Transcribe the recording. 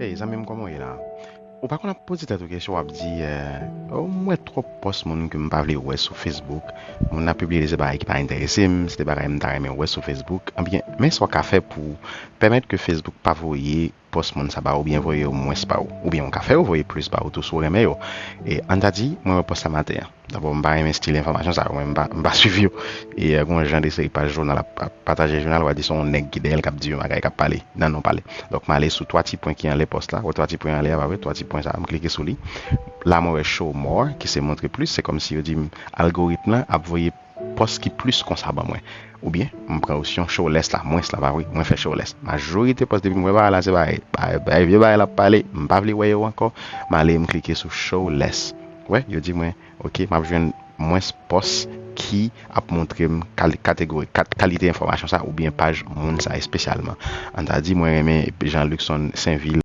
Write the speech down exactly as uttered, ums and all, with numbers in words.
Hey, zanmi m, kòman w ye la? Ou pa konn ap poze tèt ou kesyon, w ap di, eh, oh, m wè twòp pòs moun ke m pa vle wè sou Facebook. Moun nan pibliye de se bagay ki pa enterese m, se de bagay m ta renmen wè sou Facebook. Ebyen, men sa w ka fè pou pèmèt ke Facebook pa voye pòs moun sa ba ou, oubyen voye yo mwens ba ou. Oubyen w ka fè yo voye plis ba ou tou si w renmen yo. E ann ta di, mwen wè pòs sa maten an. Dabò, m pa renmen estil enfòmasyon sa yo, mwen m pa, m pa swiv yo. E eh, gon jan de seri paj jounal ap, ap pataje jounal, w a di se yon nèg ki dèyè l k ap di yon bagay, k ap pale nan non pale. Donk, m ale sou twa ti pwen ki anlè pòs la, wè twa ti pwen anlè a, pa vre, twa ti pwen sa, m klike sou li. La, mwen wè show more, ki se montre plis, se kòmsi yo di m algoritm lan ap voye pòs ki plis konsa ban mwen. Oubyen, m pran opsyon show less la, mwens la, pa vre, mwen fè show less. Majorite pòs depi m wè bagay la, se bagay, bagay, bagay, vye bagay l ap pale, m pa vle wè yo ankò, m ale, m klike sou show less. Wè, yo di mwen, ok, m ap jwenn mwens pòs ki ap montre m kal- kategori, kat- kalite enfòmasyon sa oubyen paj moun sa espesyalman. Ann ta di, mwen renmen Jean Luckson Sainvil